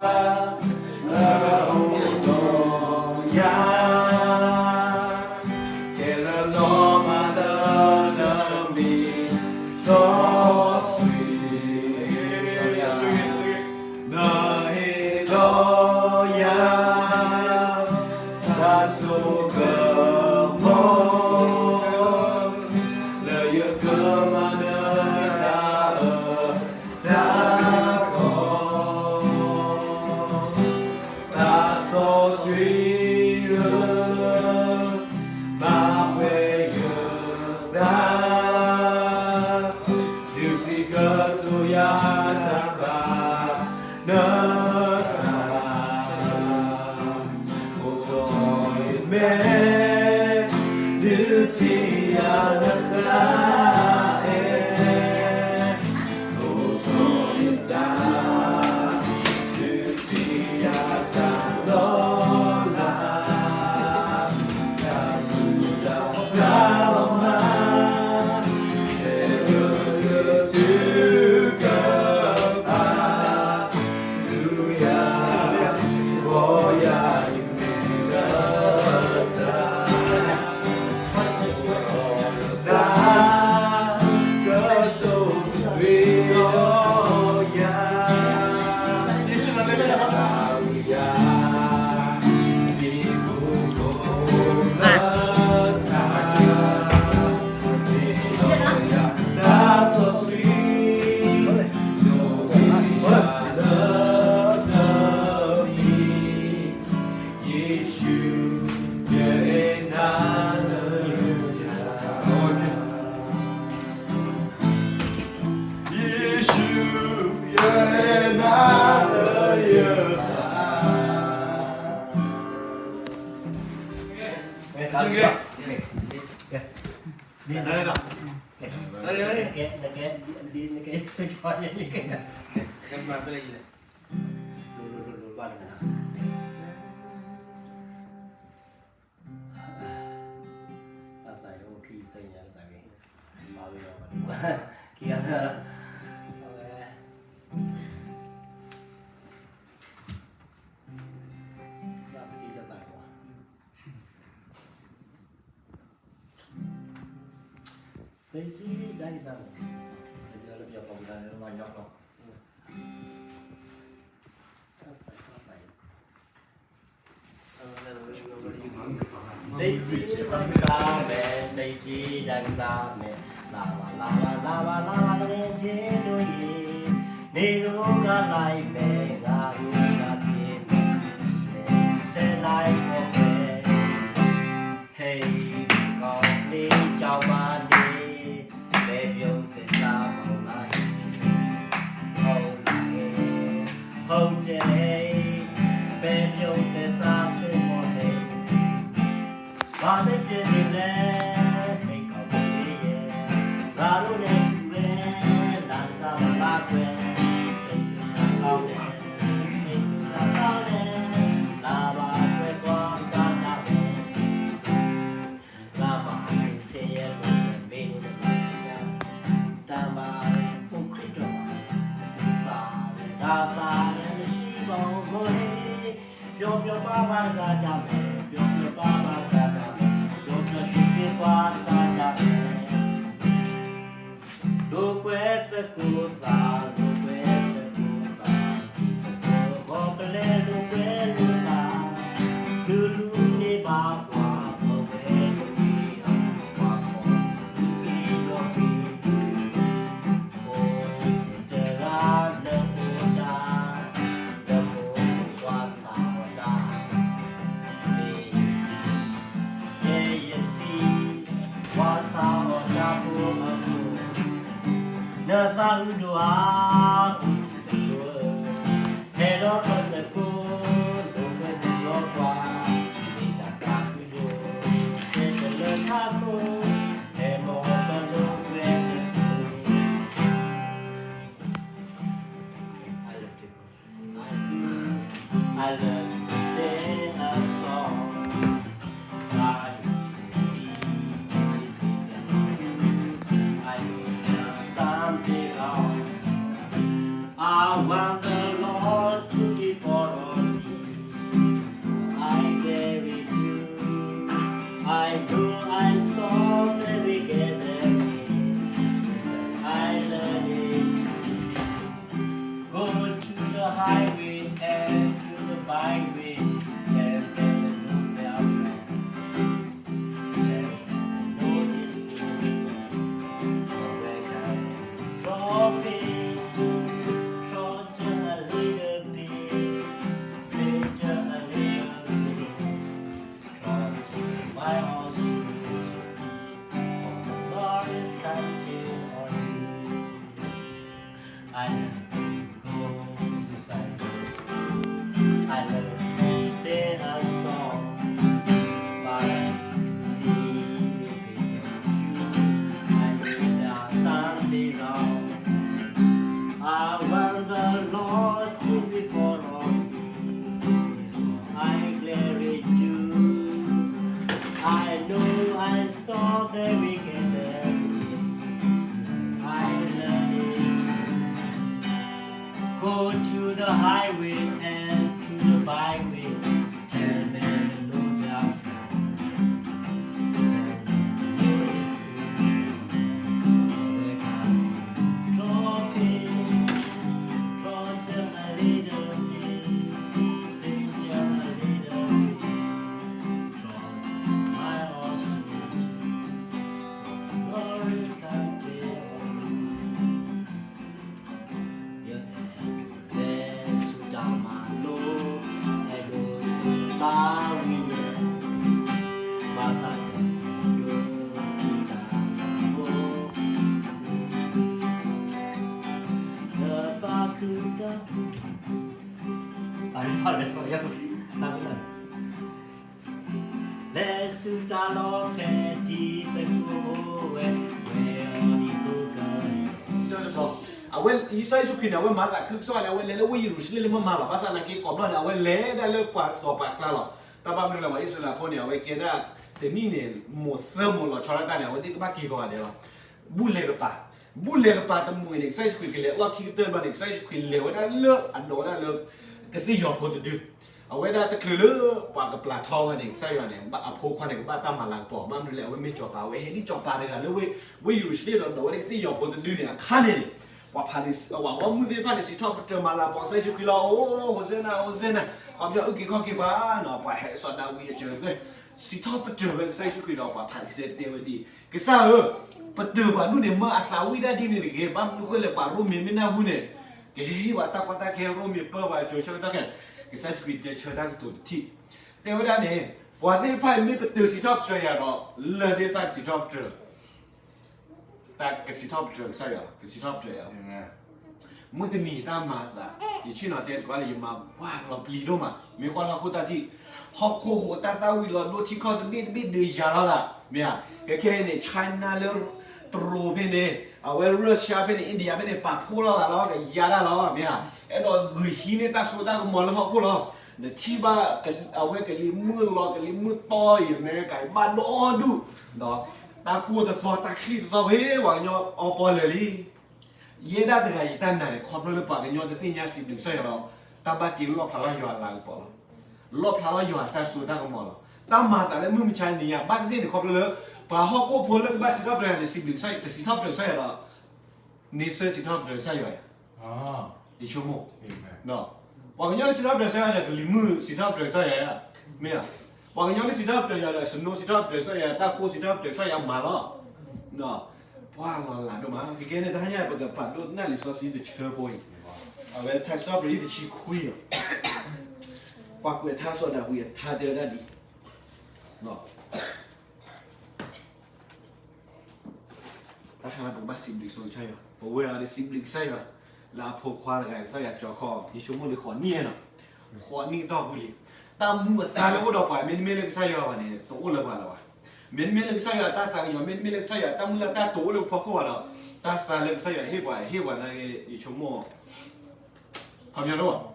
လၢအအိၣ်ဒီးယၤ, ကဲလၢလီၤမၢ်လၢနမံၤ စီဆှံ, နဟ့ၣ်လီၤယၤ တၢ်စိကမီၤ လၢယကမၤနၢၤတၢ်အၢ တၢ်ကီ သးစီဆှံဧၢ, မၤပှဲၤယသး, ဒုးစံးကတိၤယၤတၢ်ဘၣ်နသး အိၣ်ထီၣ်ယမဲာ် ဒုးထံၣ်ယၤလၢတၢ်အဲၣ်, အိၣ်ထီၣ်ယသး ဒုးထံၣ်ယၤတၢ်လီၤလး, တၢ်ဆူးတၢ်ဆါလီၤမး ယ့ၣ်ၡူး ယအဲၣ်နၤလၢယသး, ယ့ၣ်ၡူးယအဲၣ်နၤလၢယသး. Safety ဒါကစၢ်, လၢပယီၤလၢပယီၤပှၤကညီန့ၣ် မၤညီကျိာ် Safety ဒါကစၢ်မဲာ်, safety ဒါကစၢ်မဲာ်, လၢ်ဘၣ်လၢ်ဘၣ်လၢ်ဘၣ်လၢ်ဘၣ်လၢ်န့ၣ် က့ဒိၣ်အံၤ, န့ၣ်ရိဂၤလၢ်အံၤမဲာ် ဂၤရိဂၤက့မဲာ်, ဆဲးလၢ်အံၤကီၢ်မဲာ်, ဟဲအံၤကီၢ်န့ၣ် ကၠီမၤန့ၣ် ပဲပယိၣ်သဲစးမီၢ်လၢ်ဟဲ, ဟီၣ်လၢ်ဟဲ, ဟီၣ်တဲာ်ဟဲ, ပဲပယိၣ်သဲစးစ့ၢ်ကီးဟဲ, ဘၣ်စ့ၢ်ကီးန့ၣ်လဲၣ်, ဟဲကီၢ်မ့ၢ်ယဲ, ဂၤရိန့ၣ်ဝဲ, လၢ်ကစၢ်လၢ်လၢ်ကွဲ, ဟဲကစၢ်လၢ်န့ၣ်, ဟဲကစၢ်လၢ်န့ၣ်, လၢ်ဘၣ်ကွဲကွၢ်ကစၢ်တၢ်ဝဲ လၢ်မၤအသ့စ့ယဲၢ်လိာ်မ့ၢ်န့ၣ်, တၢ်မၤအိၣ်ခရံာ်တၢ်မၤ, သးလၢတၢ်သးလၢနစံၣ်ဘီမီၢ်န့ၣ်, ပျီပျီပၤပၤတဂၤတၢ်မဲာ်, ပျီပျီပၤပၤတဂၤတၢ်မဲာ်, ပျီပျီဆှ့ဆှ့ပှၤတဂၤတၢ်မဲာ် လိာ်ကွဲသကိးသး, လိာ်ကွဲသကိးသး, သကိးဂီၤပလဲလိာ်ကွဲလိာ်သး, သုလူန့ၢ်ဘၣ်ပှၤ, ပဝဲလိာ်ကွဲအပှၤဃီ, လူက့ၤဒီးက့ၤ, အိၣ်တဂၤလၢအိၣ်တၢ်, လၢအိၣ်ပှၤစၢ်အီၤတၢ်, မ့ၢ်ယစံး ယဲယစံး, ပှၤစၢ်အီၤတၢ်ဖိအမိၢ်, နသးအုးဒိၣ်ဧါ, အိၣ်တံၤသကိးဧၢ, ဟဲဒီးပသကိး, လိာ်ကွဲလိာ်ကွဲပှၤ, မ့ၢ်တၢ်သးခုဒိၣ်, တဲတလၢထးခိၣ်, ဟဲမီၢ်ပလိာ်ကွဲသကိး I love to sing a song. I need something wrong. I want the Lord to be for Head to the byway, tell them the Lord welfare. Tell them the Lord is good. Welcome. Drop in, trot just a little bit, sit just a little bit. Trot just by our side, for the Lord is counting on you. I love to go to Sunday school. I love to sing a song. But I see you, I need something wrong. I want the Lord to be for me. Is what I gladly do. I know I saw the wicked every day. Is I learned it. Go to the highway and to the byway. Tell them the Lord our friend. Tell them the Lord is good. Welcome. Drop in, drop just a little bit, sing just a little bit. Drop just by our sweet Jesus. Lord is counting on you. လဲၤဆူတၢ်မၤလိ, အဲၣ်ဒိးစၢၤသးဝံၣ်ညါ, ဘၣ်ဆၣ်တနံၤညါ ယိထံတၢ်မၤလိ, လၢသးခုတၢ်, တၢ်မၤလိ, လဲၤဆူတၢ်လီၢ်ဖဲတံၤသကိးဝဲ, ဝဲအီၤဒ်သိးကလီၤ. အဝဲ ကစၢ်ယ့ၣ်ၡူးခရံာ်န့ၣ် အဝဲမၤသးခုကစီၣ်န့ၣ် အဝဲလဲၤလၢဝ့ၢ်ယရူၤၡလ့ၣ်လၢမ့ၢ်မၤလီၤ. ဘၣ်ဆၣ်သနာ်က့ ကိးဘျီန့ၣ် အဝဲလဲၤဒၣ်လၢပှၤစီၤပၤအကျါလီၤ. တၢ်ဘၣ်မနုၤလဲၣ် ပှၤအံၣ်စရ့လးဖိန့ၣ် အဝဲကဲဒၣ်တနံၣ်န့ၣ် မိၢ်သၢမိၢ်လီၤဆီဒၣ်တၢ်န့ၣ် အဝဲသ့ၣ်ကဘၣ်က့ၤကီးဂၤဒဲးလီၤ. ဘူၣ်လဲၤကပၤ, ဘူၣ်လဲၤကပၤတမှံၤန့ၣ် ကစၢ်ယ့ၣ်ၡူးခရံာ်ကလဲၤလီၢ်ခံကတၢၢ်တဘျီန့ၣ် ကစၢ်ယ့ၣ်ၡူးခရံာ်လဲၤဝဲဒၣ်လၢအဒိးဝဲဒၣ်လၢ ကသ့ၣ်ယီၤဖိတဒု အဝဲဒၣ်တချုးလၢပှၤကပျၢ်ထီဝဲန့ၣ် ကစၢ်ယွၤန့ၣ် အဖိခွါန့ၣ် ကဘၣ်တၢ်မၤလၤကပီၤ ဘၣ်မနုၤလဲၣ် အဝဲမ့ၢ်စီၤပၤ အဝဲဟဲဒ်စီၤပၤတဂၤလၢဝ့ၢ်ယရူၤၡလ့ၣ်ဒီး ဒိးဝဲဒၣ်ကသ့ၣ်ယီၤဖိတဒုန့ၣ် အခါန့ၣ်န့ၣ် ပှၤဖၤရံၤ ပှၤဂီၢ်မုၢ်သ့ၣ်တဖၣ်န့ၣ် စံးထီၣ်ပတြၢၤမၤလၤကပီၤကစၢ်ယ့ၣ်ၡူးခရံာ်လီၤ. အိ ဟိၣ်စဲနၤ ဟိၣ်စဲနၤ ခီပညီအုၣ်က့ၤခီၣ်က့ၤပှၤနီၤ ပှၤဟဲစီၤဒၤဝံးအစၢၤအသွဲၣ် စံးထီၣ်ပတြၢၤဝဲကစၢ်ယ့ၣ်ၡူးခရံာ်ဒီး ပှၤဖၤရံၤစဲတဲဝဲဒ်အံၤ ကစၢ်ဧၢ ပတၢၤပှၤဒူၣ်န့ၣ် မၢအသးဝံၣ်ဒၣ်ဒ်န့ၣ်တဂ့ၤ ဘၣ်မနုၤဃိလဲၣ် ပှၤရိမ့ၤမ့ၢ်နၢ်ဟူန့ၣ် ကဟ့ၣ်ပှၤတၢ်ကီတၢ်ခဲ ရိမ့ၤပၢပှၤကၠိၤဆၢကတီၢ်ခဲ ကစၢ်ယ့ၣ်ၡူးခရံာ်တဲဆၢတၢ်ကတိၤတထံၣ် တဲဝဲဒၣ်န့ၣ် ပှၤသ့ၣ်တဖၣ်အံၤမ့ၢ်ပတၢၤစံးထီၣ်ပတြၢၤယၤဒီး လၢၢ်သ့ၣ်တဖၣ်ကစံးထီၣ်ပတြၢၤ သးကစံးထီၣ်ပတြၢၤကစၢ်ယွၤ ကစံးထီၣ်ပတြၢၤယၤ မုၢ်တနံၤတၢ်မၤသး ယဆ့ၣ်နီၤတဲတကိးလၢ ယမၤပှၢ်လီၤပျံၤဒိၣ်မး မ့ၢ်ကွၢ်လၢဟီၣ်ခိၣ်တၢ်ထံၣ် ဟီၣ်ခိၣ်ဟိးတၢ်သၣ်ဝံၤလီၤဒိၣ်ထံကီၢ်တဘ့ၣ်တဘ့ၣ်ဒုးယၤလီၤသး မ့ၢ်ဧါ ကဲခဲအံၤန့ၣ် China လၢ တရူးဖဲန့ၣ် အဝဲ Russia ဖဲန့ၣ် India ဖဲန့ၣ် ပာ်ဖှိၣ်လိာ်သးလီၤ ကယါတၢ်လီၤ မ့ၢ်ဧါ အဲၣ်ဒိးဂုာ်ဟံးန့ၢ်တၢ်စိတၢ်ကမီၤလၢဟီၣ်ခိၣ်လီၤ နထံၣ်ဘၣ် အဝဲကလံၤမုၢ်လီၤ ကလံၤမုၢ်တီအံၤ အမဲရကၤအံၤ ဘၣ်ဒိဒူၣ် ဒီးတၢ်ကိၢ်တသီ တၢ်ချံၣ်တသီ ဖဲပှၤကညီအီပီလၢာ်လံ ယဲဒၣ်တဂၤအံၤတၢ်နာ်န့ၣ် ခီဖျိလၢပှၤကညီတသ့ၣ်ညါစံးဘျုးကစၢ်ယွၤဒီး တၢ်ဘၣ်တ့လီၣ်ဖျါလီၤယွၤအလၤကပီၤလီၤ. လီၣ်ဖျါလီၤယွၤအတၢ်စိတၢ်ကမီၤလီၤ. တၢ်မၤသးလၢမုၢ်မဆါတနံၤညါ ဘၣ်သ့ၣ်သ့ၣ်န့ၣ် ခီဖျိလၢ ပှၤဟီၣ်ခိၣ်ဖိလၢကဘၣ်စံးထီၣ်ပတြၢၤယၤန့ၣ် စံးဘျုးကစၢ်ယွၤ တစံးထီၣ်ပတြၢၤကစၢ်ယွၤဒီး န့ဆၢၣ်စံးထီၣ်ပတြၢၤကစၢ်ယွၤဧါ. ယဆိကမိၣ် ပှၤကညီလၢစံးထီၣ်ပတြၢၤကစၢ်ယွၤန့ၣ် ကလံၤမုၢ်စံးထီၣ်ပတြၢၤကစၢ်ယွၤဧါ. မ့ၢ်ဧါ. ပှၤကညီလၢစံးထီၣ်ပတြၢၤယွၤဒီး snow စံးထီၣ်ပတြၢၤကစၢ်ယွၤ တၢ်ကိၢ်စံးထီၣ်ပတြၢၤကစၢ်ယွၤမၤလီၤ. ပှၤလီၤလးဒိၣ်မး ကကဲန့ၣ် တဟါညါ ပကပာ်ဒိၣ်နၢ်လံာ်စီဆှံတဆၢဖိအံၤ အဝဲထါစံးထီၣ်ပတြၢၤအံၤတဆံခွံအံၤ ပှၤကွဲးထါစီၤဒၤဝံးအထါတဲဝဲဒၣ်ဒ် တၢ်ခါန့ၣ် ပကဘၣ်စံးဘျုးဆိကစၢ်ယွၤ ပဝဲအံၤဒီးစံးဘျုးကစၢ်ယွၤ လၢအဖိခွါတဂၤ ကစၢ်ယွၤကၠီခီ ယဆိကမိၣ်လၢဃိးနံၣ်နီၤ ဃိးနံၣ်ကတီၢ်ပူၤလံ တၢ်မူအသါလၢအိၣ်ဒီးပှၤ မ့တမ့ၢ်လၢကစၢ်ယွၤဘၣ်န့ၣ် တအိၣ်လၢပှၤလၢၤဘၣ်. မ့တမ့ၢ်လၢကစၢ်ယွၤအတၢ်သးကညီၤ မ့တမ့ၢ်လၢကစၢ်ယွၤအတၢ်မုၢ်လၢ်တၢ်တိာ်အိၣ်လၢပဖီခိၣ်ဘၣ်ဒီး တၢ်သါလၢကစၢ်ယွၤဟ့ၣ်ပှၤ ဟ့ၣ်ပှၤနာ်က့ ယဆိကမိၣ် ခီပညီတအိၣ်ဘၣ်.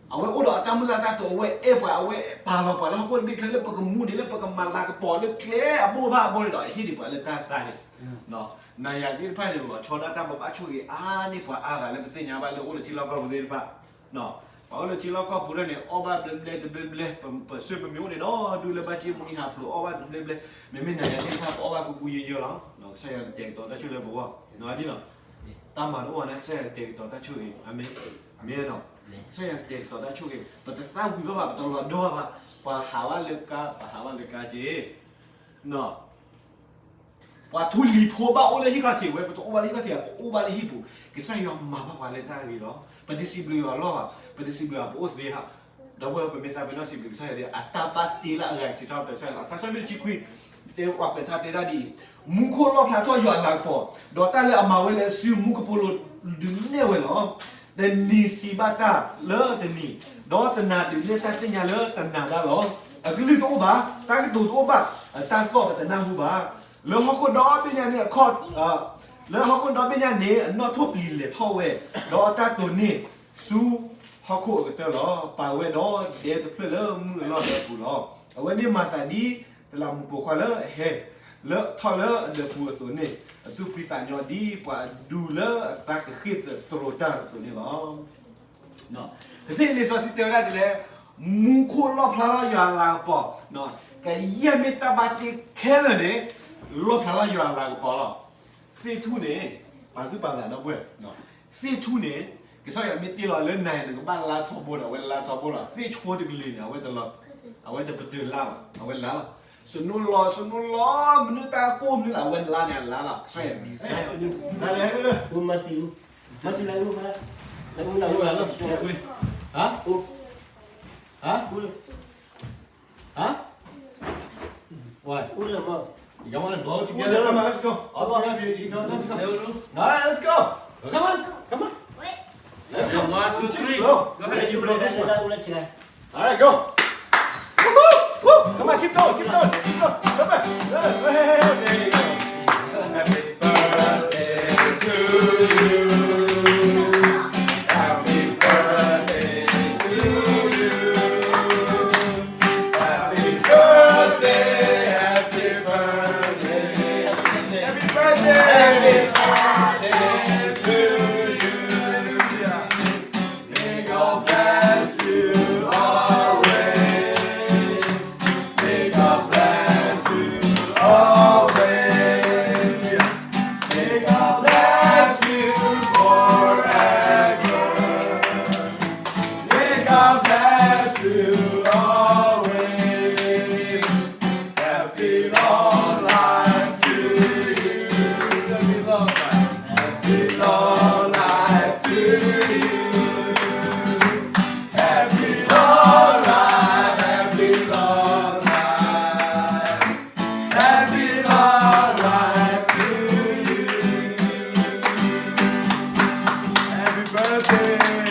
အဝဲအိၣ်ဒီးအတၢ်မုၢ်လၢ်တၢ်တိာ် အဝဲအဲၣ်ပှၤ အဝဲပာ်လီၤပှၤလၢဟီၣ်ခိၣ်တဘ့ၣ်ချၢလၢပကမူဒံးလၢပကမၤလၤကပီၤလၢကျဲအဘိဘၣ်အဘိန့ၣ်ဒီး အဟ့ၣ်ဒံးပှၤလၢတၢ်သါန့ၣ် နၤယၤသ့ၣ်တဖၣ်န့ၣ် လီၤဆီဒၣ်တၢ်ဘၣ်ဘၣ်ဆိၣ်ဂ့ၤအါန့ၢ်ပှၤအါဂၤလၢပသ့ၣ်ညါဘၣ်လၢအိၣ်လၢထံလီၢ်ကီၢ်ပူၤသ့ၣ်တဖၣ် ပှၤအိၣ်လၢထံလီၢ်ကီၢ်ပူၤဒၣ်န့ၣ် အီၣ်ဘၣ်ဘျဲဘျဲတဘျဲဘျဲ ပစွဲပမံၤအိၣ်န့ၣ်ဒီး ဒုးလၢဘၣ်စ့မူဟံၣ်ဟးဖျိးအီၣ်ဘၣ်တဘျဲဘျဲ မ့မ့ၢ်နၤယၤသ့ၣ်တဖၣ် ပအီၣ်ဘၣ်ကူကူယိယိလီၤ. ကစၢ်ယွၤကတဲာ်ကတီၤတၢ်ဆိၣ်ဂ့ၤလၢပဂီၢ် နဒ်လီၤ. တၢ်မၤတအိၣ်ဘၣ်န့ၣ် ကစၢ်ယွၤကတဲာ်ကတီၤတၢ်ဆိၣ်ဂ့ၤ အမ့ၢ် မ့ၢ်နီၤ ကစၢ်ယွၤတဲာ်ကတီၤတၢ်ဆိၣ်ဂ့ၤ, ပတသၣ်ဝံၤဘၣ်ဘၣ်, ပတလီၤဒီဘၣ်ဘၣ်, ပှၤဟးဘၣ်လၢကါ, ပှၤဟးဘၣ်လၢကါက့ၤ, ပှၤထူလံၤဖိဘၣ်အိၣ်လၢဟံၣ်ခီၣ်ထံးဝဲ, ပတအိၣ်ဘၣ်လၢဟံၣ်ခီၣ်ထံးဘၣ်, ပအိၣ်ဘၣ်လၢဟံၣ်ပူၤ, ကစၢ်ယွၤမၤဘၣ်ပှၤလၢတၢ်ဂ့ၤလီၤ. ပတစံးဘျုးယွၤလီၤဘၣ်, ပတစံးဘျုးယွၤ ပအိၣ်သ့ဧါ. ဒီပုၢ်ဝဲၢ် ပမ့ၢ်သးပ့ၤနီၣ်စံးဘျုးကစၢ်ယွၤဒီး အတၢ်ဘၣ်တ့လၢအဂၤကစံးထီၣ်ပတၢ်ကစၢ်ယွၤလီၤ. ထါစံးထီၣ်ပတြၢၤတဆံခွံ တဲပှၤကွဲးထါတဲဒၣ်ဒ်အံၤ, မူခိၣ်လီၣ်ဖျါထီၣ်ယွၤအလၤကပီၤ, ဒီးတၢ်လၢအမၤဝဲလၢအစုမူကပိာ်လိၤဒုးနဲၣ်ဝဲလီၤ. တနံၤစံးဘၣ်တၢ်လၢတနံၤ, ဒီးတနၤဒုးနဲၣ်တၢ်သ့ၣ်ညါလၢတနၤဒၣ်လီၤ. အကလုၢ်တအိၣ်ဘၣ်, တၢ်ကတိၤတအိၣ်ဘၣ်, အတၢ်သီၣ်ပတနၢ်ဟူဘၣ်. လၢဟီၣ်ခိၣ်ဒီဘ့ၣ်ညါန့ၣ်အခီ, လၢဟီၣ်ခိၣ်ဒီဘ့ၣ်ညါန့ၣ် အနီၣ်ထိၣ်ပျံၤလဲၤထီၣ်ဝဲ, ဒီးအတၢ်တိာ်န့ၢ်ဆူဟီၣ်ခိၣ်အကတၢၢ်လီၤ. ပာ်ဝဲဒီးဒဲတဖျၢၣ်လၢမုၢ်အလီၢ်ဒီးအပူၤလီၤ. အဝဲန့ၣ်မၤသးဒ်တလးမူးပိာ်ခွါလၢအဟဲလၢထီၣ်လၢအဒၢးပူၤအသိးန့ၣ်, အသူၣ်ဖှံသးညီဒ်ပှၤအဒူလၢအသးကဃ့ၢ်သတြိာ်တၢ်အသိးန့ၣ်လီၤ. ဖဲဖဲလံာ်စီဆှံတဲဝဲဒၣ်ဒ်လဲၣ်, မူခိၣ်လီၣ်ဖျါထီၣ်ယွၤအလၤကပီၤ, ကယဲၢ်မ့ၢ်တၢ်ဘၣ်တ့ခဲလၢာ်န့ၣ် လီၣ်ဖျါထီၣ်ယွၤအလၤကပီၤလီၤ. သ့ၣ်ထူၣ်န့ၣ် ပာ်သူၣ်ပာ်သးဒီပုၢ်ဝဲၢ်, သ့ၣ်ထူၣ်န့ၣ် ကစၢ်ယွၤမ့ၢ်တ့လီၤလၢနၤန့ၣ် နကဘၣ်လါထီဘိဒီး အဝဲလါထီဘိလီၤ. သ့ၣ်ဆိတကလုာ်န့ၣ် အဝဲတလီၤ, အဝဲတပတုာ်လါဘၣ်, အဝဲလါလီၤ. စနိလီၤ စနိလီၤ မနုၤတၢ်ကိၢ်မနုၤလၢအဝဲလါန့ၣ် အလါလီၤ. ကစၢ်ယွၤ design အီၤန့ၣ် လါလဲၣ်, မၤစံး, မၤစံးလၢအအိၣ်ဖဲ, လၢအအိၣ်လၢအအိၣ်လၢ ဟါ, ဟါ, Huh? What? You guys want to blow it together? Come on, let's go. All three of you, you go. Let's go. All right, let's go. Come on, come on. Let's go. One, two, three. Blow. Go ahead, you blow this one. All right, go. Woo-hoo! Woo! Come on, keep going, keep going, keep going. Come on. Hey, hey, hey, hey, there you go. Happy birthday to you. Happy birthday to you. Happy birthday, happy birthday, happy birthday, happy birthday to you. May God bless you always. May God bless you always. May God bless you forever. May God bless you always. Happy long life to you. Happy long life. Happy long life to you. Happy long life, happy long life. Happy long life to you. Happy birthday.